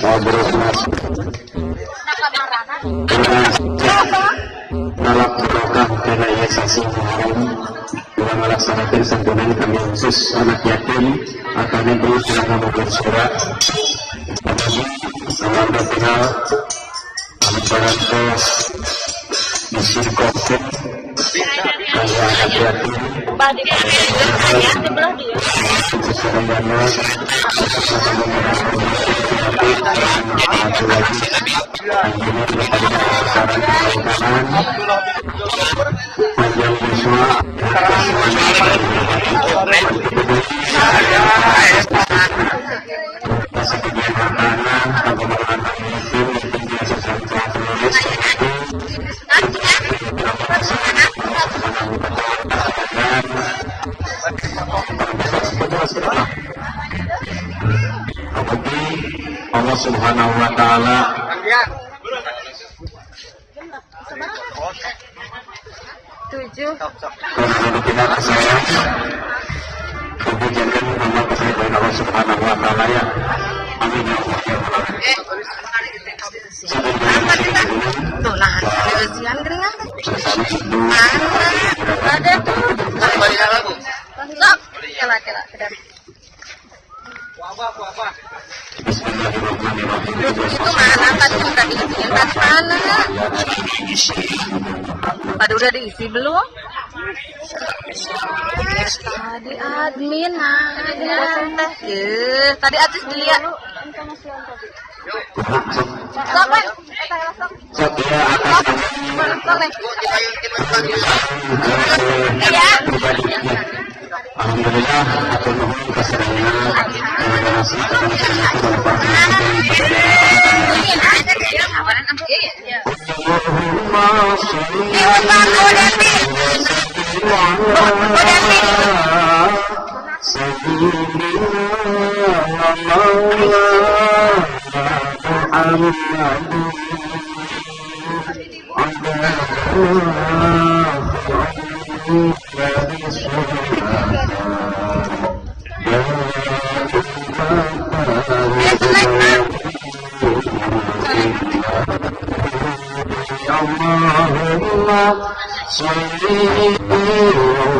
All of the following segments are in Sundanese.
Ngobrol ngalap barokah karena ieu sasi Muharram dengan melaksanakan santunan kami khusus anak yatim akan ibu sedang membuat surat salam kenal parantos disidqohkeun kanggo anak yatim. Bah, di ya, sebelah dia. Sadayana lagi kanan panjang yuswa. Allah Subhanahu wa taala. 7. Kalau saya kemudian Allah Subhanahu wa taala ya. Amin ya Allah ya Rabbal alamin. Tuh, nah, diusian geringan. Ada tuh. Sok, kela kela kedap. Bismillahirrahmanirrahim. Itu mana tadi udah diisiin tadi mana? Tadi udah diisi belum? Tadi admin ada. Tadi artis dilihat. Sok, Pak. Sok ya atas Sok, nih. Iya. Alhamdulillah atur nuhun kasadayana terima kasih. Allahumma sholli ala sayyidina wa maulana Muhammad اللهم صل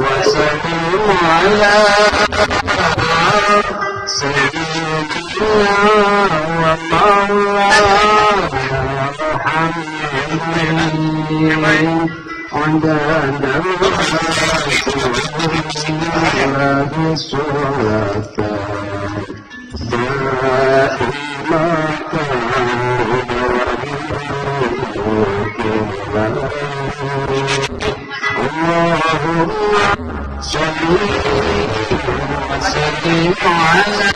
وسلم على سيدنا ومولانا محمد عدد ما الصلاة دائمة. اللهم صل وسلم على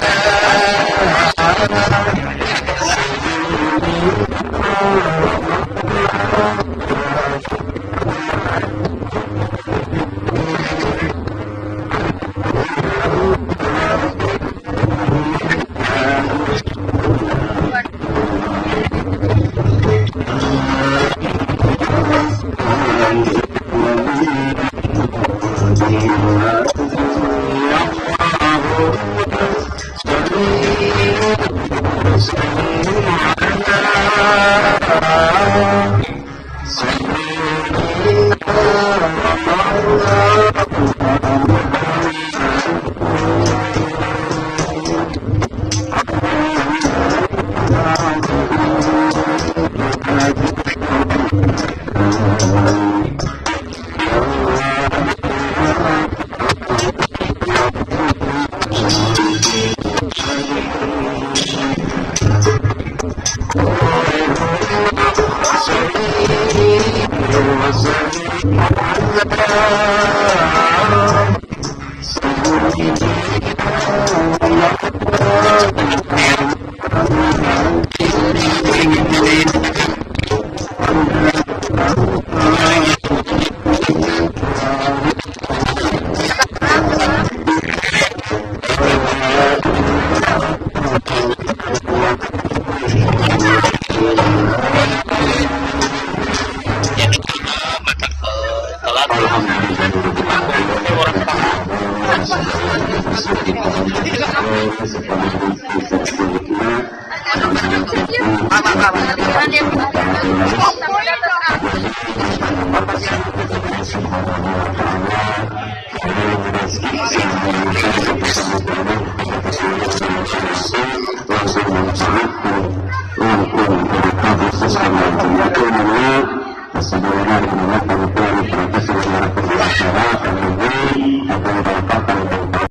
Alhamdulillah. Subhanahu wa ta'ala.